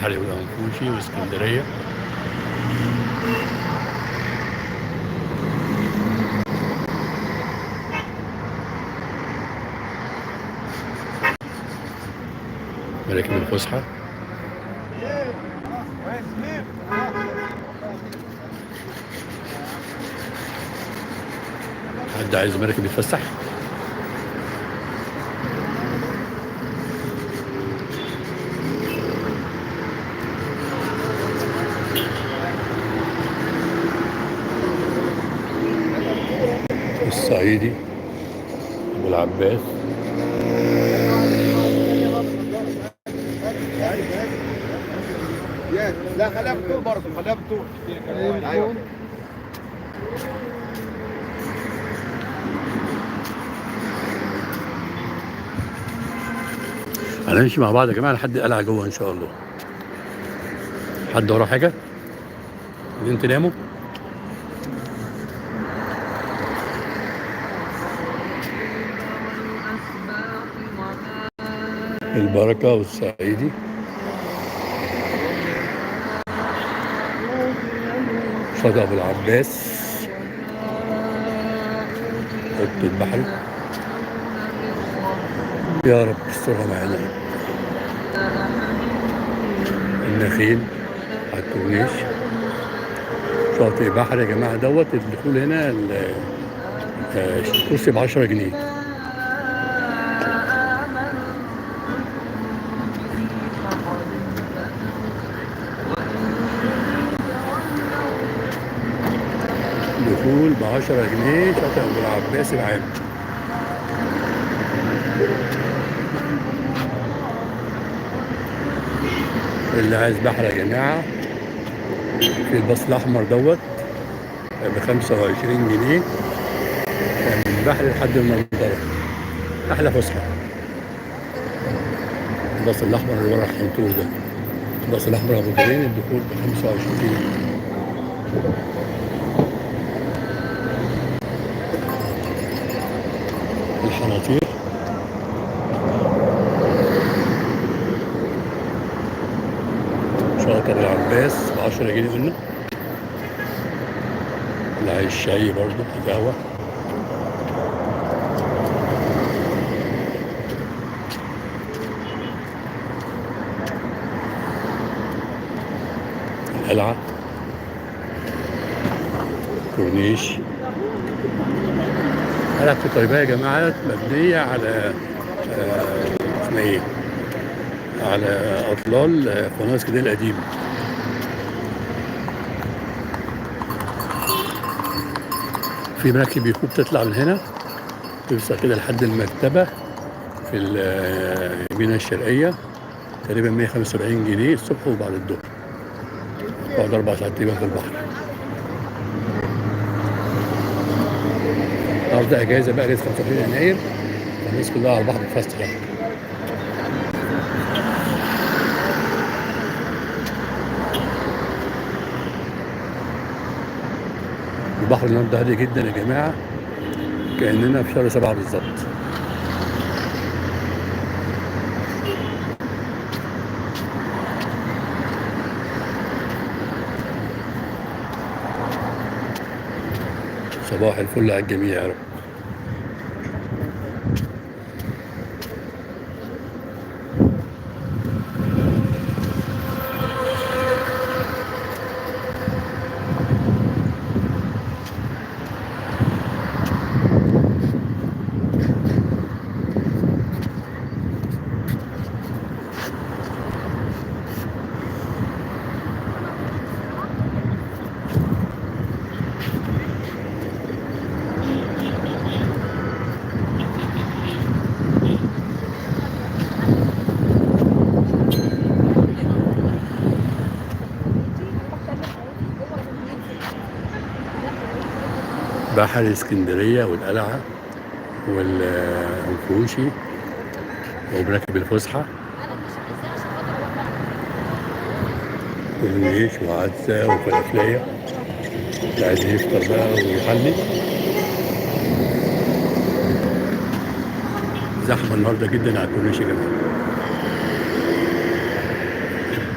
بحري والأنفوشي واسكندرية. مراكب الفسحة. حد عايز مراكب يتفسح؟ الصعيدي ابو العباس. لا خليها بالطول برضه، خليها بالطول. ايوه. هنمشي مع بعض يا جماعة لحد القلعة جوه ان شاء الله. حد وراه حاجة؟ عايزين تناموا؟ البركة والصعيدي. شاطئ ابو العباس، قطب البحري. يا رب استرها معانا. النخيل على الكورنيش. شاطئ بحر يا جماعة دوت. الدخول هنا الكرسي ب10 جنيه. دخول ب10 جنيه شاطئ ابو العباس العام. اللي عايز بحر يا جماعة في الباص الأحمر دوت ب25 جنيه من البحر لحد المنظرة. أحلى فسحة. الباص الأحمر اللي ورا الحنطور ده، الباص الأحمر أبو جنيه، الدخول ب25 جنيه. الحناطير. شاطئ ابو العباس ب10 جنيه قلنا. اللي عايز شاي برضه قهوة. القلعة، كورنيش. قلعة قايتباي يا جماعة مبنية على اسمها ايه؟ على أطلال قناة اسكندرية القديمة. في مراكب يكوب تطلع من هنا توصل كده لحد المكتبة في المينا الشرقية، تقريبا 175 جنيه الصبح وبعد الظهر. بعد 4 ساعات تقريبا في البحر. النهارده اجازة بقى، اجازة 25 يناير، الناس كلها على البحر بتفسح يعني. البحر النهارده هادي جدا يا جماعة، كأننا في شهر 7 بالظبط. صباح الفل على الجميع يا رب. بحر اسكندرية والقلعة والأنفوشي ومراكب الفسحة كورنيش وعدسة وفلافلية. اللي عايز يفطر بقى ويحلي. زحمة النهاردة جدا على الكورنيش يا جماعة.